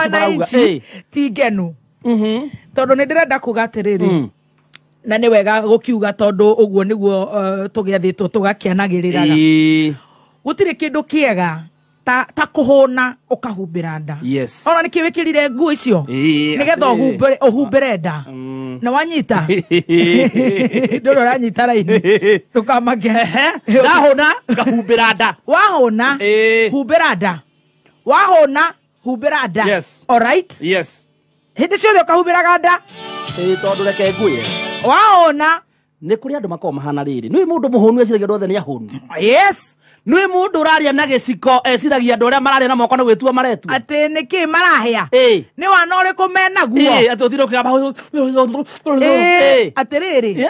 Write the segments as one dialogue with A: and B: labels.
A: Wananchi ti ngenu tondũ nĩ ndĩrenda kuga atĩrĩrĩ, na nĩ wega gũkiuga tondũ ũguo nĩguo tũgĩathĩtwo tũgakĩanagĩrĩraga. Gũtirĩ kĩndũ kĩega ta kũhũna ũkahumbĩra nda. Ona nĩkĩ wĩkĩrire nguo icio? Nĩgetha ũhumbĩre nda. Na wanyita ndũrĩ ũranyita raini, ndũkamake.
B: Ndahũna ngahumbĩra nda.
A: Wahũna humbĩra nda, wahũna humbĩra nda. Alright? Hĩndĩ ciothe ũkahumbĩraga nda.
B: Tondũ reke ngwĩre,
A: wahũna
B: nĩ kũrĩ andũ makoragwo mahana rĩrĩ, nĩ mũndũ mũhũnu eciragia andũ othe nĩ ahũnu. Nĩ mũndũ ũraria na gĩciko eciragia andũ arĩa mararia na moko nĩ gwĩtua maretua.
A: Atĩ nĩkĩ marahĩa? Nĩ wana ũrĩkũ menaguo?
B: Atĩ ũtinde ũkĩgamba.
A: Atĩrĩrĩ,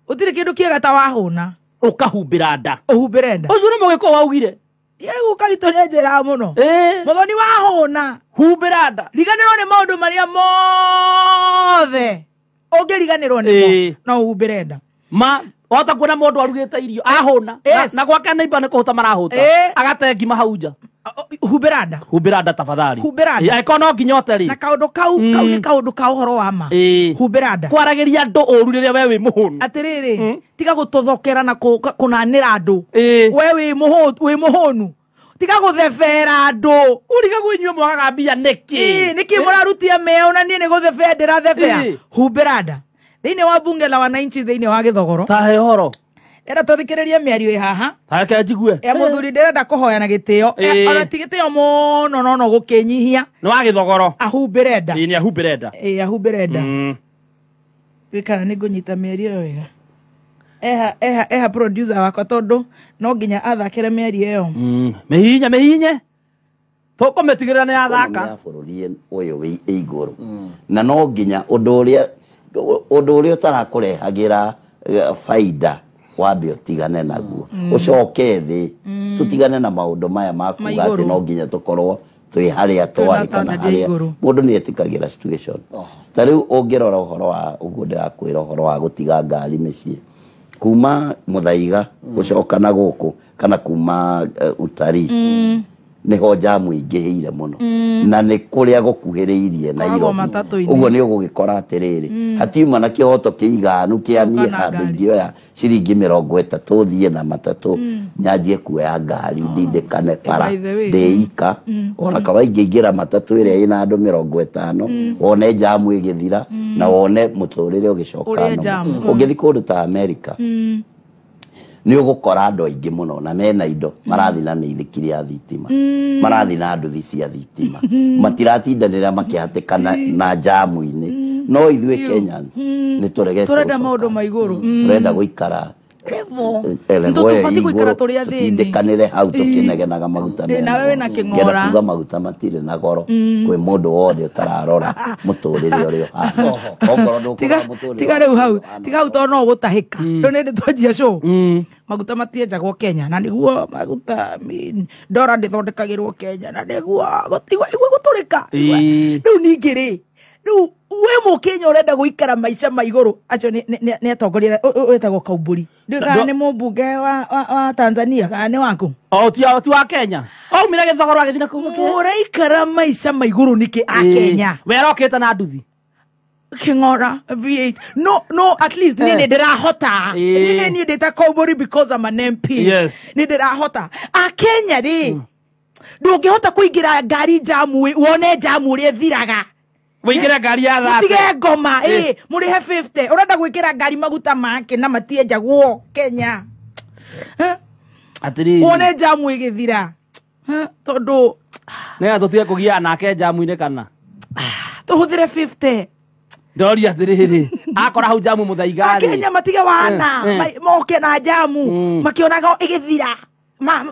A: gũtirĩ kĩndũ kĩega ta wahũna
B: ũkahumbĩra nda,
A: ũhumbĩre nda.
B: Ũcio nĩ mũgĩkũyũ waugire.
A: Gũka witũ nĩ njĩraga mũno. Mũthoni, wahũna
B: humbĩra nda,
A: riganĩrwo nĩ maũndũ marĩa mothe ũngĩriganĩrwo nĩmo, no ũhumbĩre nda.
B: Ma wahota kuona mũndũ arugĩte irio ahũna na gwake neighbor nĩ kũhũta marahũta, agate ngima hau nja.
A: Humbĩra nda.
B: Humbĩra nda tafadhali.
A: Humbĩra nda.
B: Angĩkorwo no nginya ũte rĩ.
A: Na kaũndũ kau kau nĩ kaũndũ ka ũhoro wa ma. Humbĩra nda.
B: Kwaragĩria andũ ũru rĩrĩa we wĩ mũhũnu.
A: Atĩrĩrĩ, tiga gũtũthokera na kũnanĩra andũ. We wĩ mũhũnu, tiga gũthebera andũ.
B: Ũrigagwo inyuĩ mwagaga mbia nĩkĩ?
A: Nĩkĩ mũrarutia mĩeũ na niĩ nĩ gũthebea ndĩrathebea? Humbĩra nda. Thĩinĩ wa bunge la wananchi, thĩinĩ wa Gĩthogoro,
B: tahe ũhoro.
A: Ndĩrenda tũthikĩrĩrie mĩario ĩ haha.
B: Reke njigue.
A: Ya mũthuri, ndĩrenda kũhoya na gĩtĩo, ona ti gĩtĩo mũno, no gũkĩnyihia.
B: Nĩ wa Gĩthogoro.
A: Ahumbĩre nda.
B: Nĩ ahumbĩre nda.
A: Ahumbĩre nda. Kana nĩ ngũnyita mĩario ĩyo wega? Eha eha eha producer wakwa, tondũ no nginya athakĩre mĩario ĩyo.
B: Mĩhihinye, mĩhihinye, tũkũmĩtigĩrĩra nĩ yathaka.
C: Ya bũrũri ũyũ wĩ igũrũ, na no nginya ũndũ ũrĩa ũtarakũrehagĩra baida wambe ũtigane naguo, ũcoke thĩ, tũtigane na maũndũ maya ma kuga
A: Ma
C: atĩ
A: igũrũ.
C: no nginya tũkorwo twĩ harĩa
A: Twĩna
C: twarĩ kana
A: standard ya
C: harĩa
A: igũrũ.
C: Mũndũ nĩ etĩkagĩra situation. Ta rĩu ũngĩrora ũhoro wa ũguo ndĩrakwĩra, ũhoro wa gũtiga ngari mĩciĩ kuma Mũthaiga gũcoka na gũkũ, kana kuma utarii, nĩho jamu ingĩhĩire mũno, na nĩ kũrĩa gũkuhĩrĩirie
A: Koragwo
C: Nairobi.
A: matatũ-inĩ.
C: Ũguo nĩ ũgũgĩkora atĩrĩrĩ, hatiuma na kĩhoto kĩiganu kĩa
A: Gũka
C: niĩ
A: na
C: handũ
A: ngari.
C: ingĩoya ciringi 30 thiĩ na matatũ, nyanjie kuoya ngari ndindĩkane bara
A: By the way.
C: ndĩika, ona kaba ingĩingĩra matatũ ĩrĩa ĩna andũ 50, wone jamu ĩgĩthira na wone mũtũrĩre ũgĩcoka
A: Ũrĩe
C: normal.
A: jamu.
C: Ũngĩthiĩ kũndũ ta America, nĩ ũgũkora andũ aingĩ mũno na mena indo marathiĩ na mĩithikiri ya thitima, marathiĩ na nduthi cia thitima, matiratindanĩra makĩhatĩkana na jamu-inĩ. No ithuĩ Kenyans nĩ tũregete
A: Tũrenda
C: gũcoka.
A: maũndũ ma igũrũ.
C: Tũrenda gũikara
A: Level.
C: level ĩyo
A: Tũbatiĩ gũikara
C: igũrũ,
A: tũrĩ athĩni.
C: tũtindĩkanĩre hau tũkĩnegenaga maguta mena
A: Nawe
C: goro.
A: wĩna kĩng'ora.
C: Ngenda kuga maguta matirĩ na goro kwĩ mũndũ wothe ũtararora mũtũrĩre ũrĩa ũhana. Ongorwo ndũkũrora
A: Tiga
C: mũtũrĩre
A: tiga rĩu hau
C: ũrĩa ũhana.
A: Tiga hau tondũ no ũgũtahĩka. Rĩu nĩ ndĩ twanjia show, maguta matienjagwo Kenya, na nĩguo maguta ndora ndĩthondekagĩrwo Kenya, na nĩguo igua gũtũrĩka. Rĩu ningĩ rĩ, rĩu wĩ mũkenya ũrenda gũikara maica ma igũrũ, acio nĩ atongoria wĩtagwo Kaumbũri. Ndiũĩ kana nĩ mũmbunge wa Tanzania kana nĩ waku.
B: O ti wa Kenya, aumire Gĩthogoro agĩthiĩ na kũu.
A: Mũraikara maica ma igũrũ nĩkĩ a Kenya?
B: We arokĩte na nduthi.
A: King'ora V8. No, at least niĩ nĩ ndĩrahota. Niĩ ndĩta Kaumbũri because I'm an MP. Nĩ ndĩrahota. A Kenya rĩ, ndũngĩhota kũingĩra ngari jamu wone jamu ũrĩa ĩthiraga.
B: Wĩingĩre ngari ya 30.
A: Mũtige ngoma ĩ mũrĩhe 50, ũrenda gwĩkĩra ngari maguta make na matienjagwo Kenya.
B: Atĩrĩrĩ,
A: wone jamu ĩgĩthira. Tondũ
B: nĩgetha tũtige kũgiana nake jamu-inĩ kana
A: tũhũthĩre 50.
B: Ndoria atĩrĩrĩ, akora hau jamu Mũthaiga rĩ,
A: Akenya matige wana moke na jamu makĩonaga ĩgĩthira,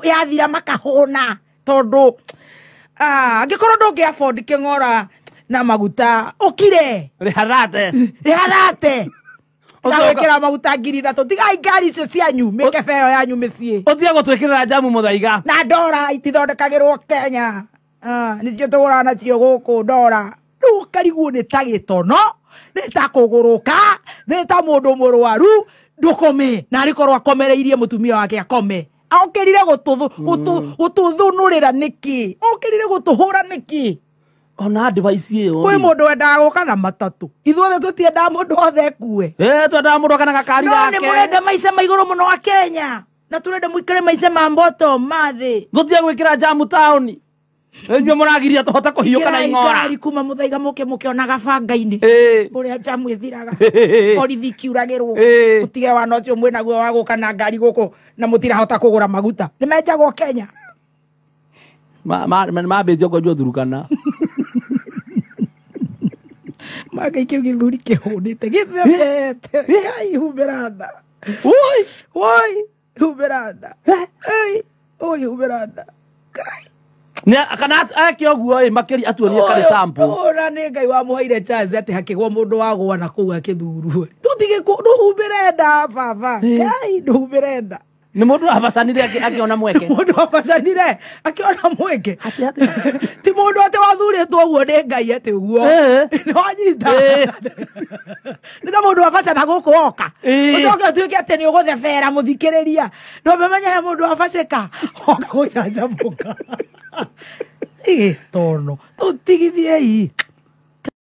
A: yathira makahũna, tondũ angĩkorwo ndũngĩ afford kĩng'ora na maguta, ũkire.
B: Rĩhathate.
A: Rĩhathate.
B: Ũcoka-
A: Tiga gwĩkĩra maguta 3,000, tigai ngari icio cianyu, mĩkebe ĩyo yanyu mĩciĩ.
B: Ũtige gũtwĩkĩrĩra jamu Mũthaiga.
A: Na ndora itithondekagĩrwo Kenya. Nĩcio tũgũraga nacio gũkũ ndora. Rĩu ũkarigwo nĩ ta gĩtono, nĩ ta kũgũrũka, nĩ ta mũndũ mũrwaru. Ndũkome na arĩkorwo akomereirie mũtumia wake akome, okĩrire gũtũthũnũrĩra nĩkĩ? Okĩrire gũtũhũra nĩkĩ?
B: Ona advice ĩyo
A: Kwĩ
B: rĩ.
A: mũndũ wendaga gũka na matatũ, ithuothe tũtiendaga mũndũ wothe ekue.
B: Eh, twendaga mũndũ akana gakari
A: No nĩ
B: gake.
A: mũrenda maica ma igũrũ mũno wa Kenya, na tũrenda mũikare maica ma mboto ma thĩ.
B: Gũtige gwĩkĩra jamu taũni, inyuĩ mũragiria tũhote kũhiũka na
A: Ĩkĩrai
B: ing'ora.
A: ngari kuma Mũthaiga mũke mũkĩonaga banga-inĩ ũrĩa jamu ĩthiraga, borithi ikiuragĩrwo. Mũtige wana ũcio mwĩnaguo wa gũka na ngari gũkũ na mũtirahota kũgũra maguta, nĩ menjagwo Kenya.
B: Mambĩtie kwenjwo Turukana.
A: Mangai kĩu gĩthuri kĩhũnĩte gĩthebete. Ngai, humbĩra nda.
B: Ui!
A: Woi, humbĩra nda. Ei, oi, humbĩra nda. Ngai.
B: Kana eke ũguo ĩ makĩria atuonie karĩ sample.
A: Ona nĩ Ngai wamũheire chance atĩ hakĩgwo mũndũ wagwa na kũu akĩthurwo. Ndũtige ndũhumbĩre nda baba. Ngai, ndũhumbĩre nda.
B: Nĩ mũndũ abacanire akĩona mweke.
A: Mũndũ wabacanire akĩona mweke.
B: Atĩ atĩ?
A: Ti mũndũ atĩ wathurĩtwo ũguo nĩ Ngai atĩ ũguo. Nĩwanyita? Nĩ ta mũndũ wabacana gũkũ oka, ũcoke ũtuĩke atĩ nĩ ũgũthebera mũthikĩrĩria, no memenye he mũndũ wabacĩka oka gũcanjamũka. Ĩ tono tũtigithiei.